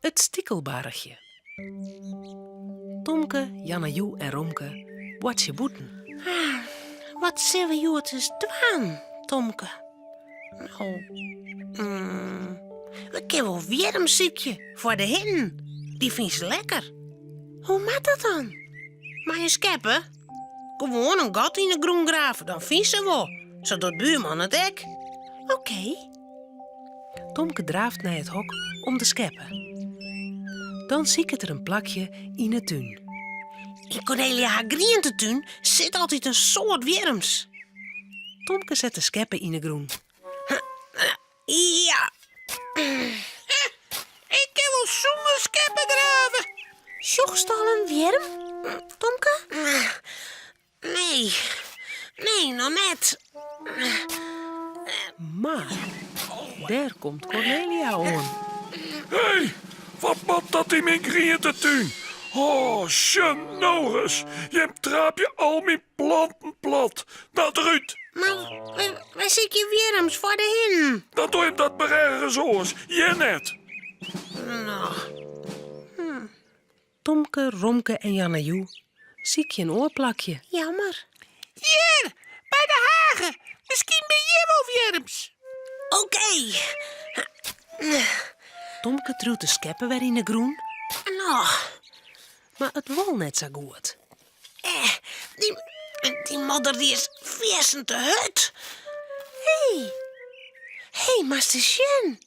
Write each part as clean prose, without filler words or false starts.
It stikelbarchje. Tomke, Jannejoe en Romke boartsje bûten. Wat sille we hjoed ris dwaan, Tomke? No, we kinne wol wjirms sykje foar de hinnen. Dy fine se lekker. Hoe moat dat dan? Mei in skeppe? Gewoan in gat yn 'e grûn grave, dan fynst se wol. Sa docht buorman it ek. Oké. Tomke draaft nei it hok om de skeppe. Dan siket er in plakje yn 'e tún. Yn Kornelia har grientetún sit altyd in soad wjirms. Tomke set de skeppe yn 'e grûn. Ja. Ik kin wol sûnder skeppe grave. Sjochst al in wjirm, Tomke? Nee, nee, noch net. Mar dêr komt Kornelia oan. Hé, wat moat dat yn myn grientetún? Oh, sjen no ris, jim traapje al myn planten plat. No derút! Mar wy sykje wjirms foar de hinnen. Dan doch jim dat mar ergens oars, hjir net. No. Tomke, Romke en Jannejoe sykje in oar plakje. Jammer. Hjir, by de hage. Miskien binne hjir wol wjirms. Oké. Tomke triuwt de skeppe wer yn 'e grûn. No. Mar it wol net sa goed. Eh, dy, dy modder dy is fierstente hurd. Hé, hé, moatst ris sjen.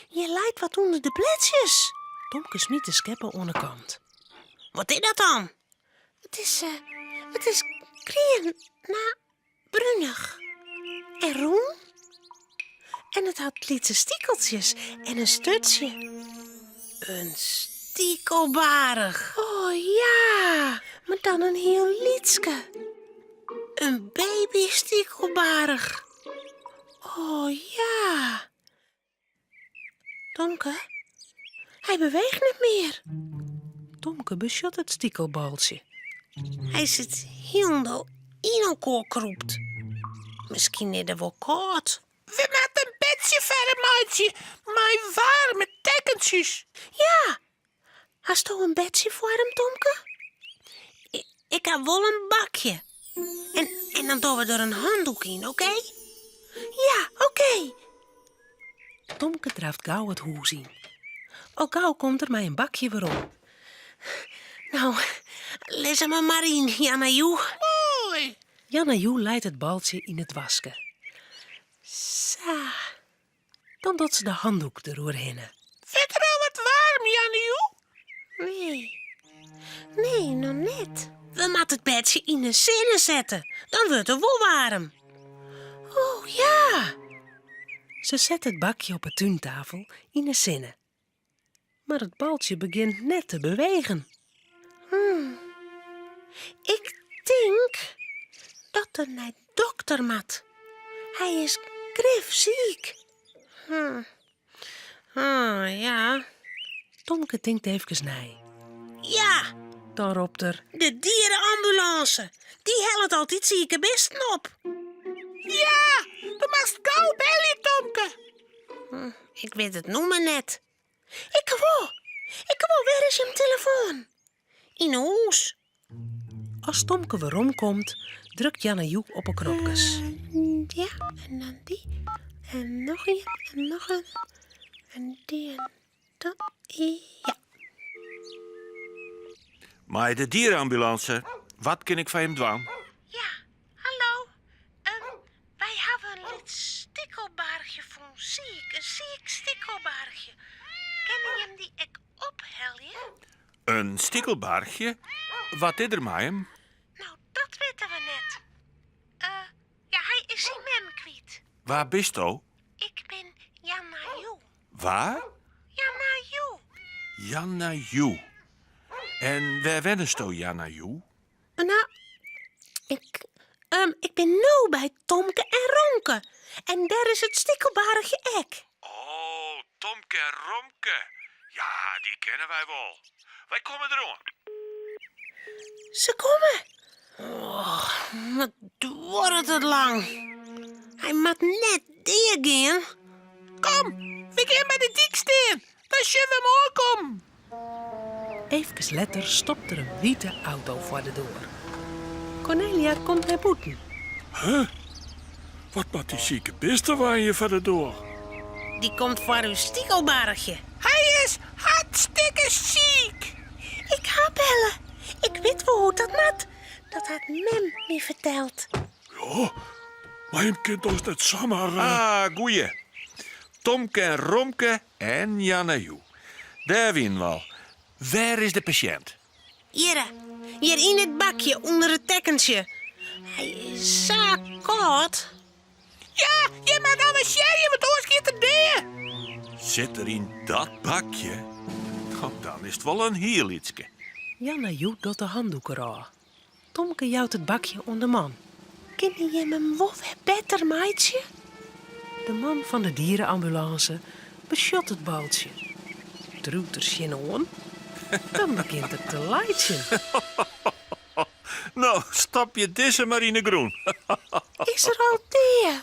Hjir leit wat ûnder de bledsjes. Tomke smyt de skeppe oan 'e kant. Wat is dat dan? It is, eh, it is grien, no, brunich en rûn. En it hat lytse stikeltsjes en in sturtsje. In stikelbaarch. Oh ja, mar dan in hiel lytske. In baby stikelbaarch. Oh ja. Tomke, hy beweecht net mear. Tomke besjocht it stikelbaltsje. Hy sit hielendal yn elkoar krûpt. Miskien is er wol kâld. We moatte in bedsje foar him meitsje mei waarme tekkentsjes. Ja, hasto in bedsje foar him, Tomke? Ik ha wol in bakje. En, en dan dogge we der in handoek yn, oké? Ja, oké. Tomke draaft gau it hûs yn. Al gau komt er mei in bakje werom. No, lis him der mar yn, Jannejoe. Moai. Jannejoe leit it baltsje yn it waske. Sa. Dan docht se de handoek deroerhinne. Wurdt er al wat waarm, Jannejoe? Nee. Nee, noch net. We moatte it bedsje yn de sinne sette. Dan wurdt er wol waarm. Oh ja! Se set it bakje op 'e túntafel yn 'e sinne. Mar it baltsje begjint net te bewegen. Hmm. Ik tink dat er nei dokter moat. Hy is grif siik. Hmm. Ah, ja. Tomke tinkt eefkes nei. Ja! Dan ropt er. De dierenambulance. Dy hellet altyd sike bisten op. Ja, do moatst gau belje, Tomke. Hm, ik wit it nûmer net. Ik wol. Ik wol. Wêr is jim telefoan? Yn 'e hûs. As Tomke weromkomt, drukt Jannejoe op 'e knopkes. Ja, en dan dy. En noch ien, en noch in. En dy en dat. Ja. Mei de dierenambulance, wat kin ik foar jim dwaan? Ja, hallo. Wy hawwe in lyts stikelbarchje fûn, siik, in siik stikelbarchje. Kinne jim dy ek ophelje? In stikelbarchje? Wat is der mei him? No, dat witte we net. Eh, ja, hy is syn mem kwyt. Wa bisto? Ik bin Janna Joe. Wa? Janna Joe. Janna Joe. En wêr wennesto, Janna Joe? No, ik, um, ik bin no by Tomke en Romke. En dêr is it stikelbarchje ek. Oh, Tomke en Romke. Ja, dy kenne wy wol. Wy komme deroan. Se komme. Oh, wat duorret it lang. Hy moat net deagean. Kom, we gean by de dyk stean. Dan sjogge we him oankommen. Eefkes letter stopt der in wite auto foar de doar. Kornelia komt nei bûten. Huh? Wat moat dy sike bistewein hjir foar de doar? Dy komt foar ús stikelbarchje. Hy is hartstikke siik. Ik ha belle. Ik wit wol hoe't dat moat. Dat hat mem my ferteld. Ja, mar jim kin dochs net samar. Ah, goeie. Tomke en Romke en Janna Joe. Dêr wienen we al. Wêr is de pasjint? Hjirre, hjir yn it bakje ûnder it tekkentsje. Hy is sa kâld. Ja, jim moatte avensearje, want oars giet er dea. Sit er yn dat bakje? No, dan is it wol in hiel lytske. Janna Joe docht de handoek derôf. Tomke jout it bakje oan de man. Kinne jim him wol wer better meitsje? De man fan de diereambulânse besjocht it baltsje. Triuwt der tsjinoan. Dan begjint er te laitsjen. No, stopje dizze mar yn 'e grûn. Is er al dea?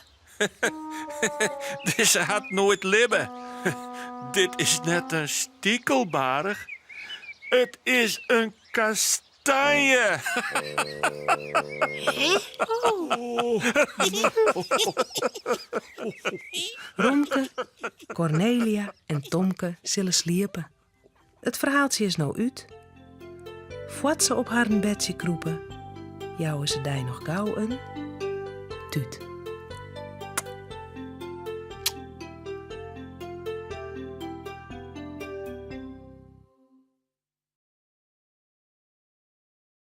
Dizze hat noait libbe. Dit is net in stikelbaarch, it is in kastanje. Romke, Kornelia en Tomke sille sliepe. It ferhaaltsje is no út. Foar't se op harren bedsje krûpe, jouwe se dy noch gau in tút.